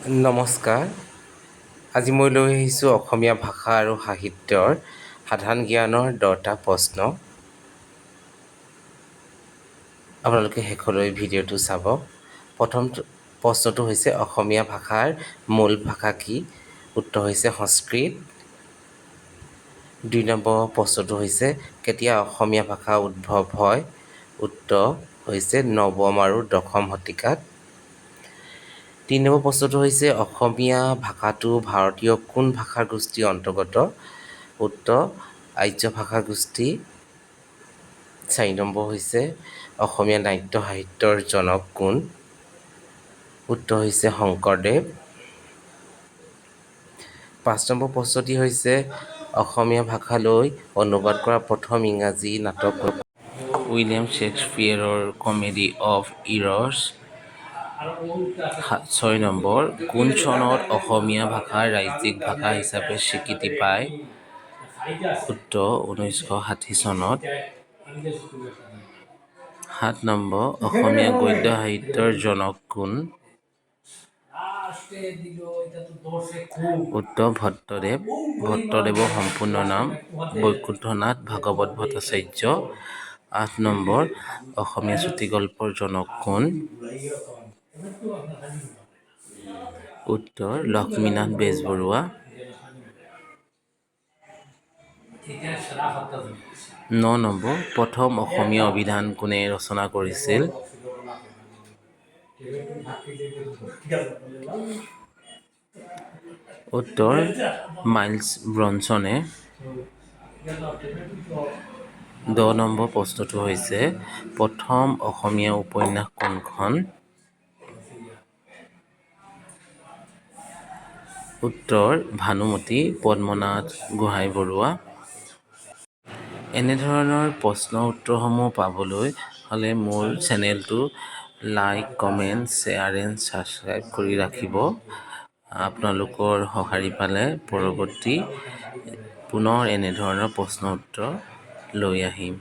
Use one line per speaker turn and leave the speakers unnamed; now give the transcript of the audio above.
নমস্কাৰ, আজি মই লৈ আহিছোঁ অসমীয়া ভাষা আৰু সাহিত্যৰ সাধাৰণ জ্ঞানৰ 10টা প্ৰশ্ন। আপোনালোকে শেষলৈ ভিডিঅ'টো চাব। প্ৰথম প্ৰশ্নটো হৈছে অসমীয়া ভাষাৰ মূল ভাষা কি? উত্তৰ হৈছে সংস্কৃত। 2 নম্বৰ প্ৰশ্নটো হৈছে কেতিয়া অসমীয়া ভাষা উদ্ভৱ হয়? উত্তৰ হৈছে নৱম আৰু দশম শতিকাত। 3 নম্বৰ প্ৰশ্নটো হৈছে অসমীয়া ভাষাটো ভাৰতীয় কোন ভাষাৰ গোষ্ঠীৰ অন্তৰ্গত? উত্তৰ আৰ্য ভাষা গোষ্ঠী। 4 নম্বৰ হৈছে অসমীয়া নাট্য সাহিত্যৰ জনক কোন? উত্তৰ হৈছে শংকৰদেৱ। 5 নম্বৰ প্ৰশ্নটি হৈছে অসমীয়া ভাষালৈ অনুবাদ কৰা প্ৰথম ইংৰাজী নাটক উইলিয়াম শ্বেক্সপীয়েৰৰ কমেডি অফ ইৰৰ্ছ। 6 নম্বৰ, কোন চনত অসমীয়া ভাষা ৰাজ্যিক ভাষা হিচাপে স্বীকৃতি পায়? উত্তৰ 1960 চনত। 7 নম্বৰ, অসমীয়া গদ্য সাহিত্যৰ জনক কোন? উত্তৰ ভট্টদেৱ। ভট্টদেৱৰ সম্পূৰ্ণ নাম বৈকুণ্ঠনাথ ভাগৱত ভট্টাচাৰ্য। 8 নম্বৰ, অসমীয়া চুটিগল্পৰ জনক কোন? উত্তৰ লক্ষ্মীনাথ বেজবৰুৱা। 9 নম্বৰ, প্ৰথম অসমীয়া অভিধান কোনে ৰচনা কৰিছিল? উত্তৰ মাইলছ ব্ৰনছনে। 10 নম্বৰ প্ৰশ্নটো হৈছে প্ৰথম অসমীয়া উপন্যাস কোনখন? উত্তৰ ভানুমতী, পদ্মনাথ গোহাঁই বৰুৱা। এনেধৰণৰ প্ৰশ্ন উত্তৰসমূহ পাবলৈ হ'লে মোৰ চেনেলটো like, comment, share and subscribe কৰি ৰাখিব। আপোনালোকৰ সঁহাৰি পালে পৰৱৰ্তী পুনৰ এনেধৰণৰ প্ৰশ্ন উত্তৰ লৈ আহিম।